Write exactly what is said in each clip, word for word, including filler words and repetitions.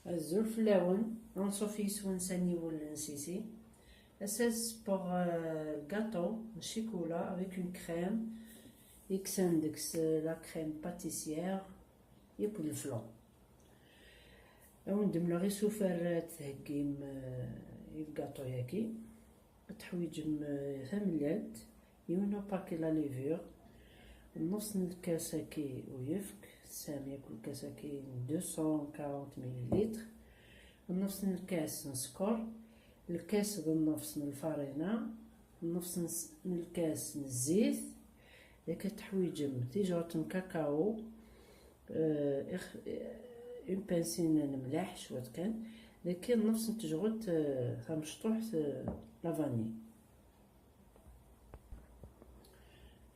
Azul fell-awen, anṣuf yis-wen s aniwel n Sisi. Ass-a, ssewweɣ, euh, gâteau n ccikula avec une crème, i kksen deg-s, euh, la crème pâtissière, yakk d leflan. Ad wen-d-mleɣ isufar ara d-theggim, euh, i lgaṭu-yagi. Ad teḥwiǧem, eh, tamellalt, yiwen upaki la levure, nnefs n lkas-agi uyefk, tesɛam yakk lkas-agi n deux cent quarante millilitres, nnefs n lkas n sskeṛ, lkas d nnefs n lfarina, nnefs n s-, n lkas n zzit. Yak ad teḥwiǧem tijɛuṭ n kakao, eh, ix-, eh, une pincée n lemleḥ, cwiṭ kan. Dagi nnefs n tejɣelt, eh, tamecṭuḥt, eh, la vanille.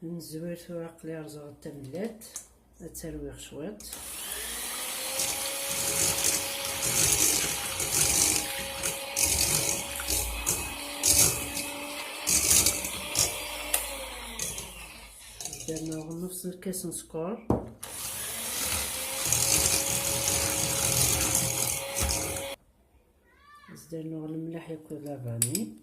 Nezwir tura, aql-i rẓeɣ tamellalt, ad tt-rwiɣ cwiṭ. Derneɣ nnefs n lkas n sskeṛ. Zdernuɣ lemleḥ akked la vanille.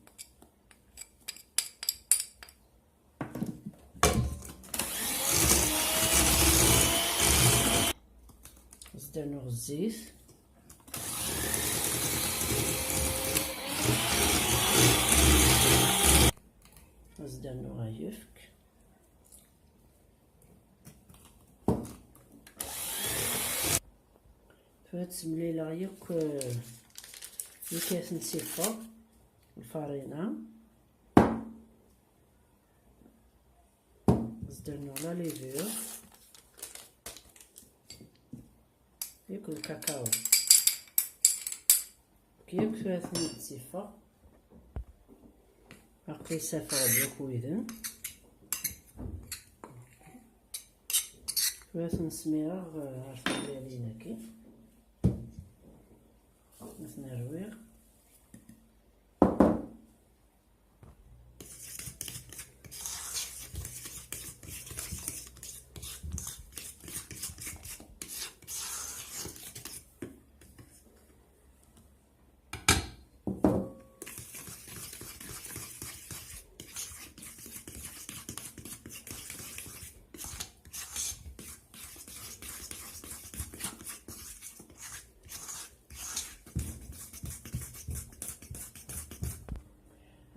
Zdernuɣ zzit. Zdernuɣ ayefk. Tura ad semlileɣ yakk, eh, mi kan ad ten-ssiffeɣ, lfarina. Zdernuɣ la levure. Yakk lkakao. Yakk tura ad ten-id-ssiffeɣ. Aql-i ssafeɣ-d yakk widen. Tura ad ten-smireɣ, eh, ɣer tmellalin-agi. Ad ten-rwiɣ.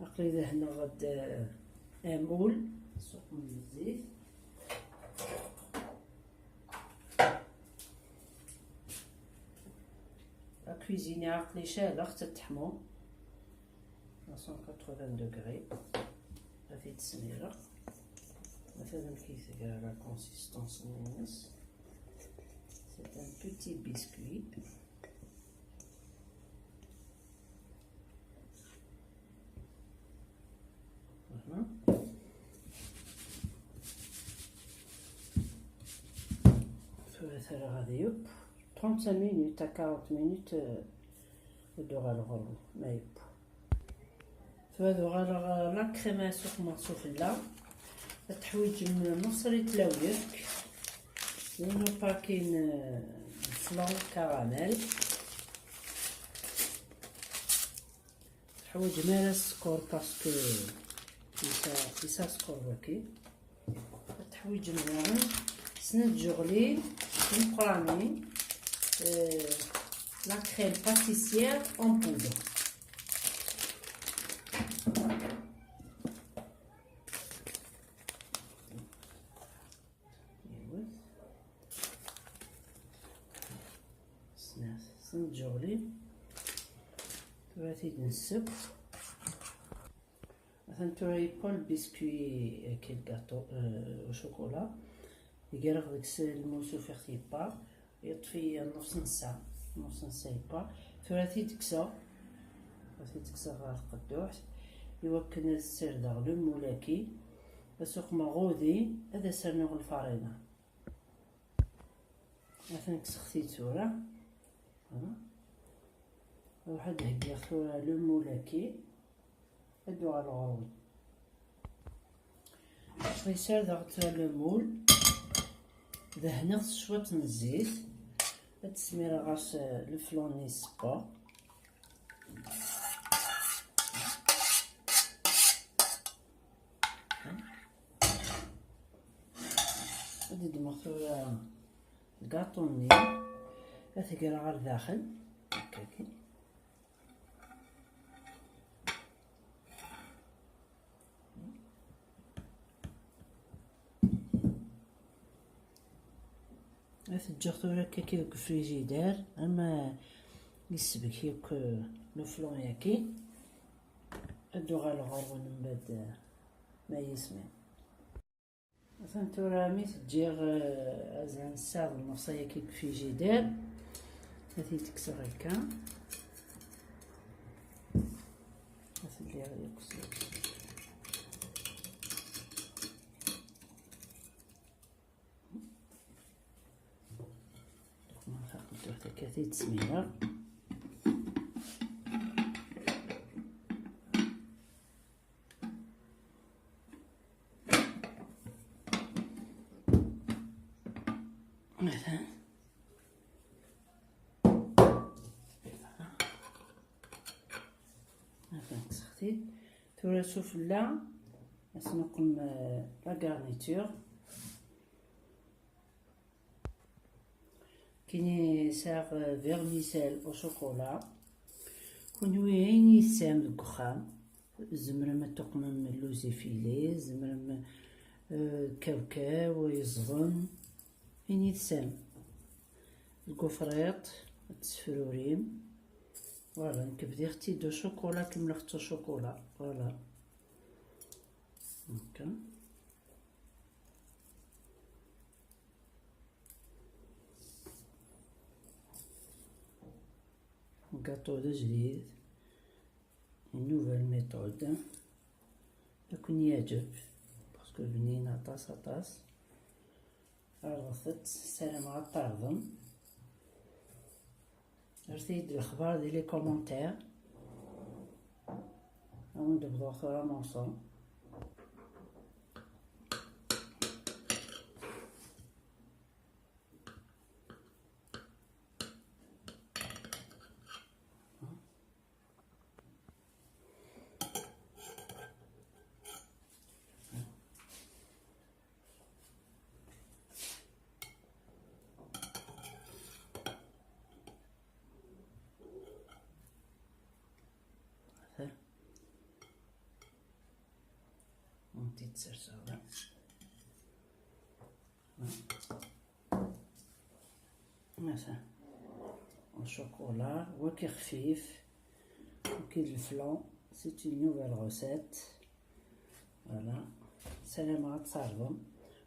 Aql-i dehneɣ-d, eh, amul, suqem n zzit. La cuisine aql-i cɛleɣ-tt ad teḥmu à cent quatre-vingts degrés. Ad t-id-smireɣ. Atan amek i tga la consistance-nni-ines. C'est un petit biscuit. Voilà. Tura ad t-rreɣ ad yeww. Trente-cinq minutes à quarante minutes, euh, ad d-uɣaleɣ ɣur-wen, ma yeww. Tura ad uɣaleɣ, euh, la crème ad suqmeɣ sufella. Ad teḥwiǧem nefṣ litre n uyefk, yiwen upaki n, euh, flan caramel. Teḥwaǧem ara sskeṛ parce que yesɛa, yesɛa sskeṛ waki. Teḥwaǧem daɣen snat tjeɣlin timeqranin, euh, la crème pâtissière en poudre. Yiwet. Snat, snat tjeɣlin. Tura ad t-id-nesseww. Atan tura yewwa lbiskuit, euh, ki lgaṭu, euh, au chocolat. Greɣ deg-s lmus, ufiɣ-t yewwa. Yeṭṭef-iyi nnefṣ n ssaɛa, nnefṣ n ssaɛa yewwa. Tura ad t-id-kkseɣ, ad t-id-kkseɣ ɣer tqedduḥt, iwakken ad ssirdeɣ le moule-agi, ad suqmeɣ udi, ad as-rnuɣ lfarina. Atan kkseɣ-t-id tura. Voilà. Ruḥ ad heggiɣ tura le moule-agi. Ad uɣaleɣ ɣur-wen. Ssardeɣ tura le moule. Dehneɣ-t s cwiṭ n zzit. Ad tesmireɣ ɣer-s, eh, leflun-nni ssewweɣ. Ad d-ddmeɣ tura lgaṭu-nni, ad t-greɣ ɣer daxel, akkagi. Ad t-ǧǧeɣ tura akkagi deg ufrijider, ama yessebek yakk, eh, leflun-yagi. Ad d-uɣaleɣ ɣer-wen mbeɛd, eh, ma yismi. Atan tura mi t-ǧǧiɣ, eh, azal n ssaɛa d nnefṣ ayagi deg ufrijider, ad t-id-kkseɣ akka. Ad t-lliɣ yakk s-, Taqendurt akka i tt-smireɣ. Atan. Atan kkseɣ-t-id. Tura sufella, ad s-nuqem, euh, la garniture. Kini sɛiɣ, euh, vermicelle au chocolat. Kunwi ayen i tesɛam deg uxxam, tzemrem ad tuqmem luz effilé, tzemrem, euh, kawkaw, yeẓḍem, ayen i tesɛam. Deg ufriṭ, ad tesfrurim. Voilà, nekk bdiɣ-tt-id au chocolat, kemmleɣ-tt au chocolat. Voilà. Akka. Gâteau d ajdid, une nouvelle méthode. Ad ken-yeɛǧeb, parce que bnin aṭas, aṭas. Ɛerḍet-tt, ssarameɣ ad t-tɛerḍem. Rret-iyi-d lexbar di les commentaires. Ad wen-d-bḍuɣ tura morceau. Anta i d-serseɣ da? Ata. Au chocolat, waki xfif, waki d leflon, c'est une nouvelle recette. Voilà. Ssarameɣ ad tt-tɛerḍem.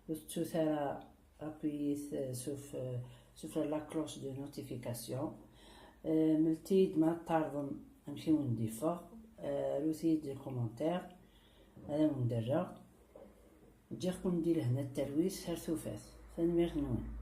Ur tettut ara, appuyez, euh, sur, euh, sur la cloche de notification. Euh, mlet-iyi-d ma ad tt-tɛerḍem, amek i wen-d-iffeɣ. Euh, arut-iyi-d les commentaires, ad awen-d-rreɣ. Ǧǧiɣ-ken di lehna d talwit, ar tufat. Tanemmirt-nwen.